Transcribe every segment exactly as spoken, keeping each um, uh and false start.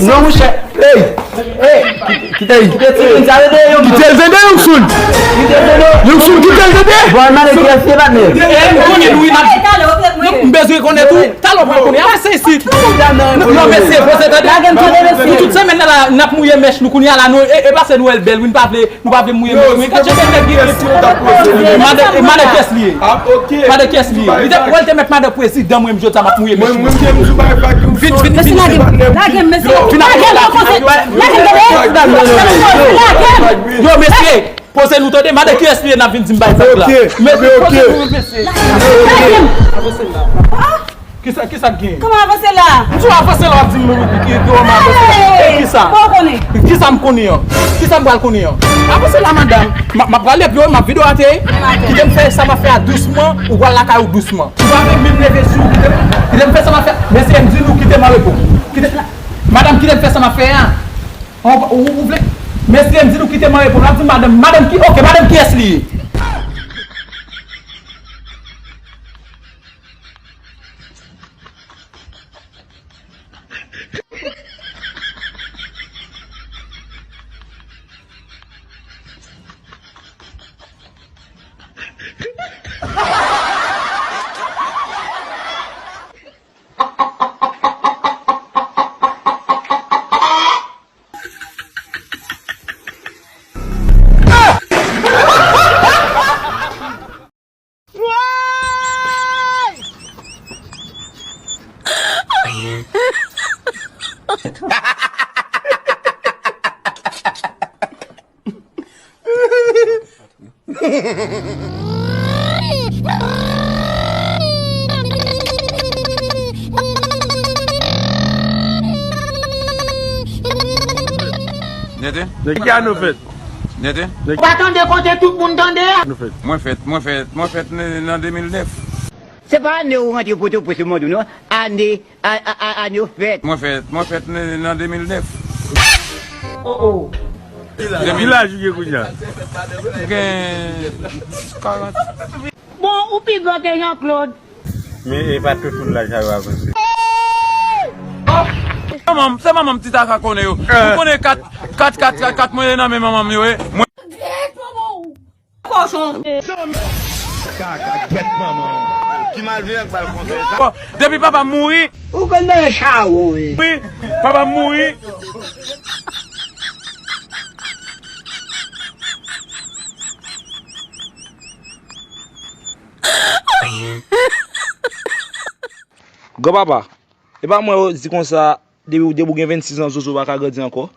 Non, monchè. Ey! Ey! Kite, kite, kite ti moun sa, tande, Young Soul. Kite l tande, Young Soul. Kite l tande. Young Soul, kite l tande. Bon, mande kiyès li ye, patnè. M konnen, wi, m ap, m bezwen konnen tou. Talè w pral konnen. Avanse isit. Non, mesye, poze tande. Nou tout semèn nan la, n ap mouye mèch nou kounye a la, nou, e, e pase Nwèl bèl, wi, n pa vle. Nou pa vle mouye mèch, men gad jan nèg li ye. Mande, mande kiyès li ye. Mande kiyès li ye. Li te, wè l te mèt mande prezidan, mwen, m jodi a, m ap mouye mèch. Vin, vin, vin. Lage m, mesye. Lage m, lage m, lage m. Yo, mesye, poze nou tande, mande kiyès li ye, n ap vin di m bay zak la. Mesye, poze nou, mesye. Lage m. Kisa, kisa k gen? Kòman avanse la? M di w avanse la, w ap di m ki, ki, ki, kòman avanse la? Hey! E kisa? Kòman w konnen? Kisa m konnen an? Kisa m pral konnen an? Avanse la, madanm. M ap, m ap pral epi w, m ap vide w atè. Kite m fè sa m ap fè a dousman, ou pral lakay ou dousman. Ou pa vle menm leve sou, kite m, kite m fè sa m ap fè. Mesye, m di nou kite m an repo. Kite, madanm, kite m fè sa m ap fè a. Ou, ou, ou vle? Mesye, m di nou kite m an repo. L ap di madanm, madanm ki, oke, madanm kiyès li ye? Nete? De ki ane w fèt? Nete? Ou pa tande kote tout moun tande a? Nou fèt. Mwen fèt, mwen fèt, mwen fèt nan, nan de mil nèf. Se pa ane ou rantre Pòtoprens ou mande w non, ane, a, a, a, ane w fèt. Mwen fèt, mwen fèt nan, nan de mil nèf. Oh, oh. Ki laj ou gen kounye a? M gen karant. Bon, ou pi gran ke Jean Claude. Men e pa tout moun laj sa yo avanse. Manman m, se manman m ti Tata konnen yo. Ou konnen kat, kat, kat, kat, kat mwen ye nan men manman m yo, e. Mwen Kochon. Kaka, gèt manman w. Ki malveyan k ba l konsèy sa? Bon, depi papa m mouri. Ou konn nan chawon, wi. Wi, papa m mouri. Granpapa, e pa mwen yo di konsa, depi, depi w gen vennsis an, zozo pa ka grandi ankò.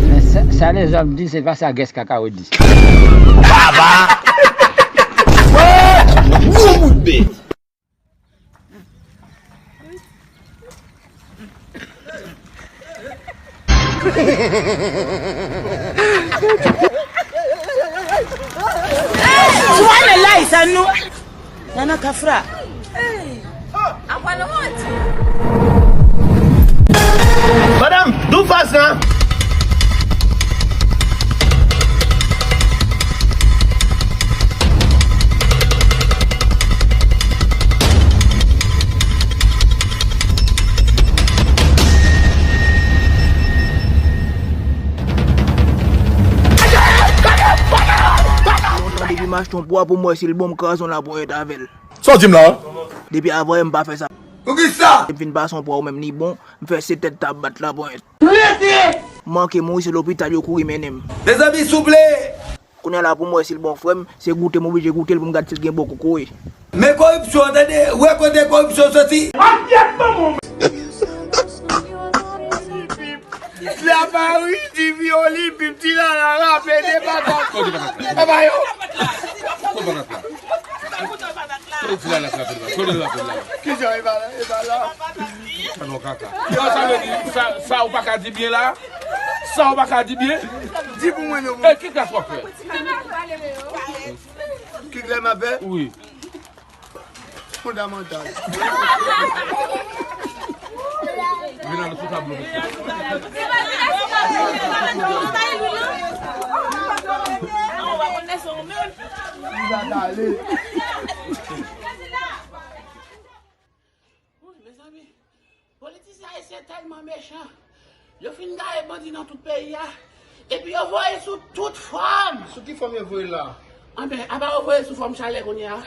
Men sa, sa lèzòm di, se pa sa gès kaka yo di. Papa! Gwo bout bèt! Sou ale la, sa nou. Nana Kafra. Apa nan mati. Madanm, dou faz nan. Lontan depi m achte yon pwa pou m wè si l bon, m kraze yon laponyèt avè l. Sa w di m la? Depi avan yè m pa fè sa. Poukisa? M fin pase yon pwa ou menm ni bon, m fè se tèt tab bat laponyèt. Rete! Manke mouri se lopital yo kouri mennen m. Mezanmi, souple! Kounye a la pou m wè si l bon frè m, se goute m oblije goute l pou m gad si l gen bon kokoye. Men koripsyon, tande, wè kote koripsyon soti. Ak tèt manman w. Lapari di vyoli, pi ti la la rape de patat. Kote patat la? Papa yo. Kote patat la? Kote ti la la frape la? Kote la frape la? Kijan e pa la? E pa la? Anon kaka. Yo, sa vle di, sa, sa ou pa ka di byen la? Sa ou pa ka di byen? Di pou mwen non. E ki klas w ap fè? Ki klas m ap fè? Wi. Fondamantal. Vin al sou tablo, mesye. Li va ale. Politisyen ayisyen tèlman mechan. Yo fin gaye bandi nan tout peyi a. Epi yo voye sou tout fòm. Sou ki fòm yo voye la? Anben, apa yo voye sou fòm chalè kounye a?